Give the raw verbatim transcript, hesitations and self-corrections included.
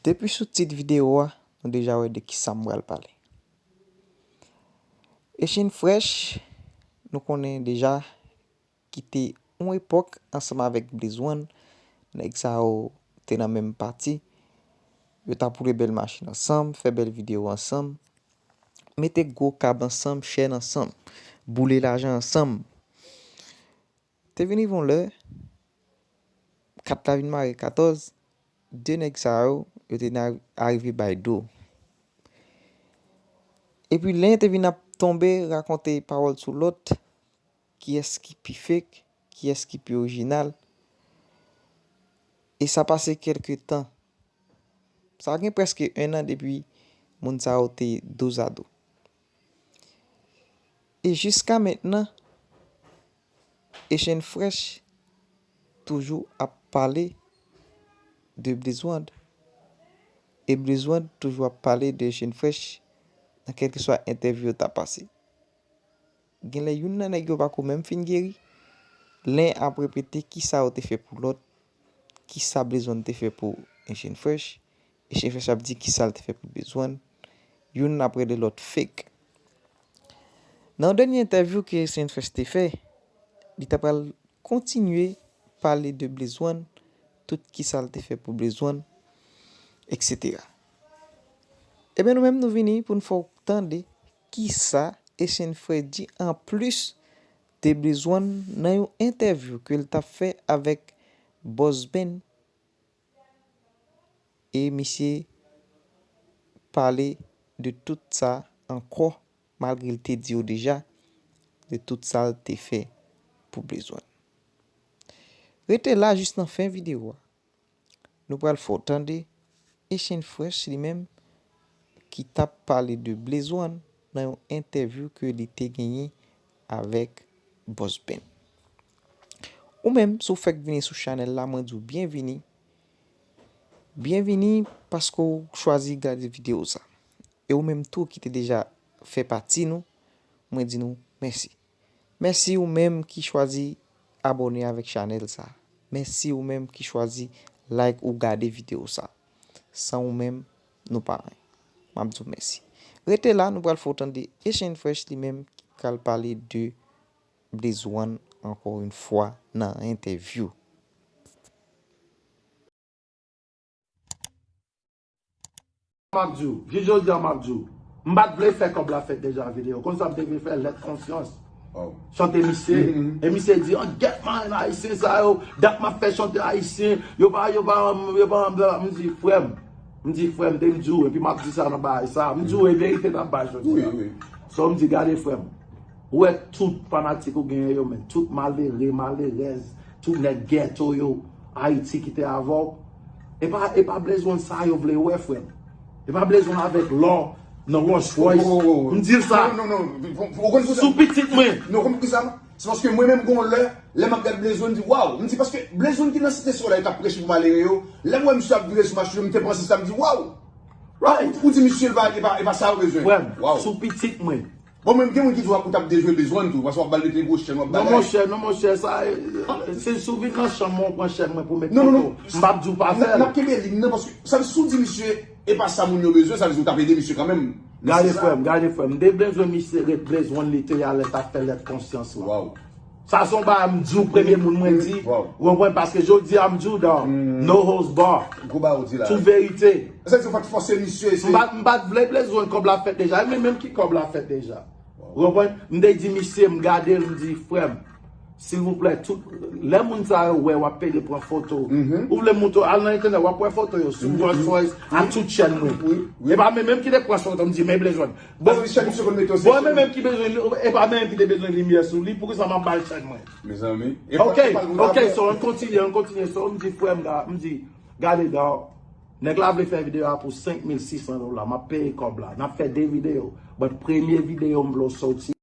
Depi sou tit videyo a, nou deja wè de kisa m pral pale. Echann Fresh, nou konnen deja, kite yon epòk ansanm avèk Blaze One. Nèg sa yo te nan menm pati. Yo t ap woule bèl machin ansanm, fè bèl videyo ansanm, mete gwo kab ansanm, chèn ansanm, boule lajan ansanm. Te vin rive yon lè, kat la vin mare katòz, de nèg sa yo, yo te vin arive bay do. Epi len te vin ap tonbe, rakonte pawòl sou lòt, kiyès ki pi fake, kiyès ki pi orijinal. E sa pase kèlke tan. Sa gen prèske en an depi moun sa yo te dozado. E jiska mentnan, Echann Fresh toujou ap pale de Blaze One. E Blaze One toujou ap pale de Echann Fresh nan kèlkeswa entèvyou yo ta pase. Genlè youn nan nèg yo pako menm fin geri. Len ap repete kisa yo te fè pou lòt, kisa Blaze One te fè pou Echann Fresh. Echann Fresh ap di kisa l te fè pou Blaze One. Youn ap rele lòt fake. Nan yon dènye entèvyou ke Echann Fresh te fè, li ta pral kontinye pale de Blaze One, tout kisa l te fè pou Blaze One, etsetera. Ebyen, nou menm nou vini pou n fè w tande kisa Echann Fresh di anplis de Blaze One nan yon entèvyou ke l t ap fè avèk Boss Ben. E misye pale de tout sa ankò, malgre l te di yo deja, de tout sa l te fè pou Blaze One. Rete la jis nan fen videyo a. Nou pral fè w tande Echann Fresh li menm ki t ap pale de Blaze One nan yon entèvyou ke li te genyen avèk Boss Ben. Ou menm, si w fèk vini sou chanèl la, mwen di w byenvini. Byenvini paske w chwazi gade videyo sa. E ou menm tou ki te deja fè pati nou, mwen di nou mèsi. Mèsi ou menm ki chwazi abòne avèk chanèl sa. Mèsi ou menm ki chwazi like ou gade videyo sa. San ou menm, nou pa anyen. M ap di w mèsi. Rete la, nou pral fè w tande Echann Fresh li menm ki pral pale de Blaze One ankò yon fwa nan entèvyou. M ap di w, jis jodi a m ap di w, m pa t vle fè kòb la fèt deja videyo. Konn sa m te vle fè, lèt konsyans. Chante misye. E misye di, an gèt man ayisyen sa yo, dat m ap fè chante ayisyen, yo pa, yo pa, yo pa, m di, frè m, m di, frè m, te m di w, epi m ap di sa nan bagay sa, m di w, e verite n ap bay jodi a. So, m di, gade, frè m, ou wè tout fanatik ou genyen yo, men tout malere, malerèz, tout nèg gèto yo, Ayiti ki te avè w, e pa, e pa Blaze One sa yo vle wè, frè m. E pa Blaze One avèk lò nan Rolls Royce. M di l sa. Sou pitit mwen. Non, konprann kisa? Se paske mwen menm gon lè, lè m ap gad Blaze One, m di, waw. M di, paske Blaze One ki nan Site Solèy k ap preche pou malere yo, lè m wè misye ap vire sou machin yo, m te panse sa, m di, waw. Ou di misye, e pa, e pa sa yo bezwen. Frè m, sou pitit mwen. Bon, menm gen moun ki di w ap, ou t ap dejwe Blaze One tou, paske w ap ba l mete gwo chèn, w ap ba l. Non, monchè, non, monchè, sa, se si w vin nan chanm mwen, w pran chèn mwen pou w met foto. M p ap di w pa fè l. N ap kenbe liy nan, paske sa vle si w di misye, e pa sa moun yo bezwen, sa vle di w t ap ede misye kanmenm. Gade frè m, gade frè m. M te bezwen misye ret Blaze One li te ye a lè l t ap fè lèt konsyans lan. Sa se yon bagay m di w, premye moun mwen di. Ou konprann? Paske jodi a m di w, dawò, no holds bar. Tout verite. Sa di w pa t fòse misye, se. M pa, m pa t vle Blaze One kòb la fèt deja. E men menm ki kòb la fèt deja. Ou konprann? M te di misye, m gade l, m di, frè m, silvouplè, tout, lè moun sa yo wè w ap pede pran foto, ou vle montre, al nan entènèt, w ap wè foto yo sou Rolls Royce ak tout chèn mwen. E pa men menm ki te pran foto, m di, men Blaze One. Bon, bon, men menm ki bezwen, e pa men menm ki te bezwen limyè sou li, poukisa m ap ba l chèn mwen? Mezanmi. Ok, ok, so, ann kontinye, ann kontinye, so, m di, frè m, ga-, m di, gade, dawò. Nèg la vle fè videyo a pou senk mil sis san dola. M ap peye kòb la. N ap fè de videyo. But premye videyo m vle w soti.